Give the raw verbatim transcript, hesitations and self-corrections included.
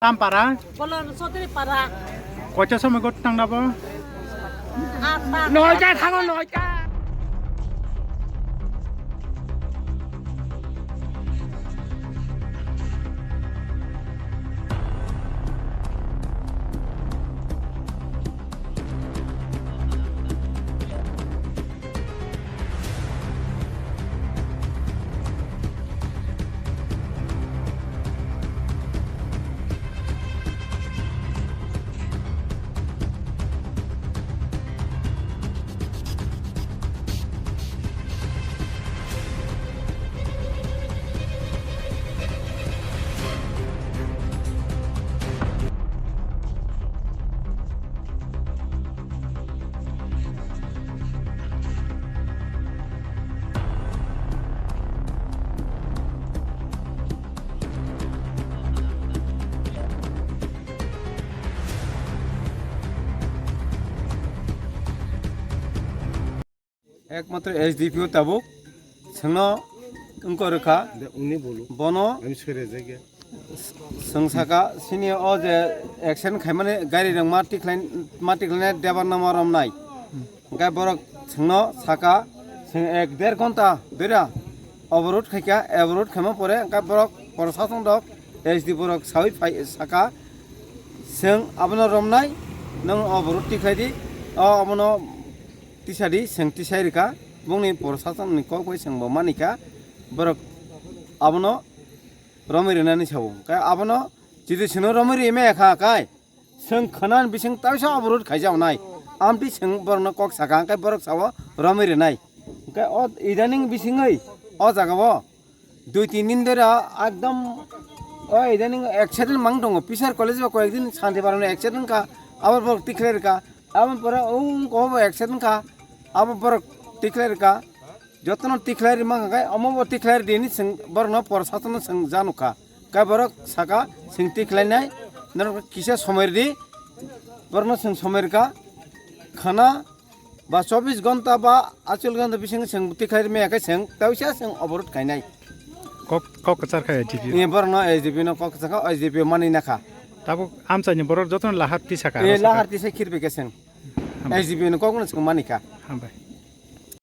Tampara? Bolon Sotri Para. Kocha somoi got tang dabo? Apa? Noita thango, noita. Ekmatro S D P O tabuk chwngno wngkha rwkha. Bono chwng saka, sini o je accident khaimani gari rok ma tikhlai, ma tikhlainai Debbarma romnai. Hwnkhe borok chwngno saka, chwng ek der ghonta dura oborot khaikha, oborot khaima pore hwnkhe borok prosason rok S D borok sawi phai saka, chwng abono romnai, nwng oborot tikhlai di, o abono tisadi, chwng tisai rwkha, bongni prosason ni kok bai chwngbo manikha, borok abono romwi rwnani sao. Kai abono jodi chwngno romwi rwmaya kha kai, chwng khwnani bising taisa oborot khaijaknai. Amtwi chwng borokno kok sakha, hwnkhe borok sao romwi rwnai. Hwnkhe o idaning bisingwi o jagao dui tin din dora ekdom o idaning accident mang tongo. P C R college o koyekdin Shanti Baran accident wngkha, abo borok tikhlai rwkha. Abo pore o wngkha bo accident wngkha, abo borok tikhlai rwkha. Jotono tikhlai rwma hwnkhe omo bo tikhlai rwdi hinwi chwng borokno prosasono chwng ja nukha. Khe borok saka chwng tikhlainai, norok kisa somoi rwdi, borokno chwng somoi rwkha. Khana ba chobbish ghonta ba aitchwllish ghonta bisingo chwng tikhlai rwmaya khe chwng tawisa chwng oborot khainai. Kok, kok kwchar kha S D P. Ni borokno S D P no kok kwchar kha, S D P manwi nakha. Tabuk amchaini borok jotono lahar tisa kha, E, aro saka. Lahar tisa khirbi khe chwng. Hambai. S D P ni kokno chwng manikha. Hambai.